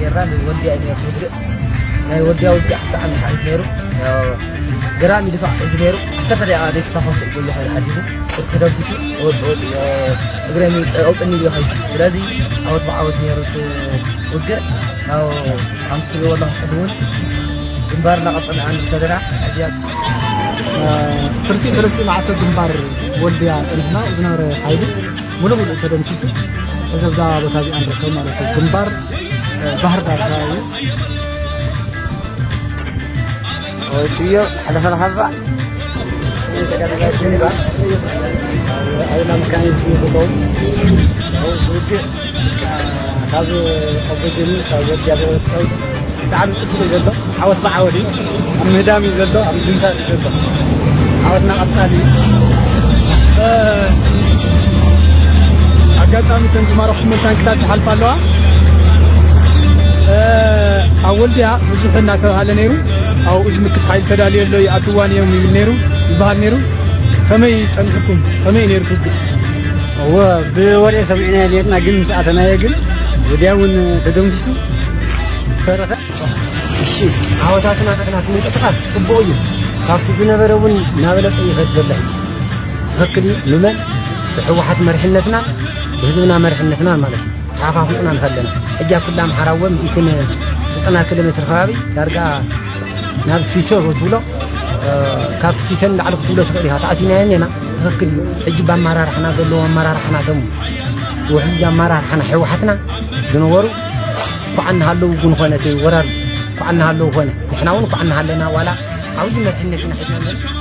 ጌርና ንወልድያ እዩ ነይሩ ትውግእ። ናይ ወልድያ ውግእ ብጣዕሚ ሓሪፍ ነይሩ። ያው ገራሚ ድፋዕ ሒዙ ነይሩ። ዓሰርተ ደቂቃ ዘይተተኮሰ እዩ ጎያ ሓዲጉ ተደምሲሱ። ወፂ ወፂ እግረሚ ኣውፅኒ ኢሉ ይኸይድ። ስለዚ ዓወት ብዓወት ነይሩ እቲ ውግእ። ያው ከምቲ ትሪእዎ ኣለኹም ሕዚ እውን ግንባር እናቐፀልና ንርከብ ዘለና። ኣዝያ ትርቲ ሰለስተ መዓልቲ ግንባር ወልድያ ጸኒሕና ዝነበረ ሓይሊ ሙሉ ሙሉ ተደምሲሱ። እዚ ኣብዛ ቦታ እዚኣ ንርከብ ማለት እዩ። ግንባር እ፣ ባህር ዳር ከባቢ እዩ። ስዮ ሓደ ፈለሓባ ኣይና መካኒዝም ዝኸውን ዝውግእ ካብ ኣብ ጎጀኑ ሳብ ወልድያ ዘበትካዊ ብጣዕሚ ጽቡቕ እዩ ዘሎ። ዓወት ብዓወት እዩ። ኣብ ምህዳም እዩ ዘሎ፣ ኣብ ድምሳስ እዩ ዘሎ። ዓወትና ቀጻሊ እዩ። እ፣ ኣጋጣሚ እተን ዝማረኹ መታንክታት ይሓልፋ ኣለዋ። እ፣ ኣብ ወልድያ ብዙሕ እናተባህለ ነይሩ። ኣብኡ ዝምክት ሓይሊ ተዳልዩ ኣሎ፣ ይኣትዋን እዮም ይብል ነይሩ፣ ይበሃል ነይሩ። ከመይ ጸኒሕኩም? ከመይ ነይሩ ትውግእ? እወ፣ ብወሬ ሰሚዕናዮ ነይርና፣ ግን ምስ ኣተናዮ ግን ወዲያ እውን ተደምሲሱ ዝተረፈ። እሺ፣ ዓወታትና ናትና ምንቅስቃስ ጽቡቕ እዩ። ካብቲ ዝነበረ እውን እናበለጸ ይኸድ ዘሎ ሕጂ። ትኽክል እዩ። ንመን? ብህወሓት መሪሕነትናን ብህዝብና መሪሕነትናን ማለት እዩ። ተሓፋፍቑና ንኸለና። ሕጂ ኣብ ክልል ኣምሓራ እውን ሚእትን ዘጠና ኪሎ ሜትር ከባቢ ዳርጋ ናብ ሲሶ ትብሎ፣ እ፣ ካብ ሲሶ ንላዕሊ ክትብሎ ትኽእል ኢኻ። ተኣቲናዮ እኒና፣ ትኽክል እዩ። ሕጂ ብኣመራርሓና ዘለዉ ኣመራርሓና ተሙ ውሕሉል ኣመራርሓና ህወሓትና ዝነበሩ ኳዕ እናሃለዉ እውን ኾነ፣ እቲ ወራር ኳዕ እናሃለዉ ኾነ፣ ንሕና እውን ኳዕ እናሃለና ዋላ ዓብዪ መሪሕነት ኢና ሒዝና ንመጽእ።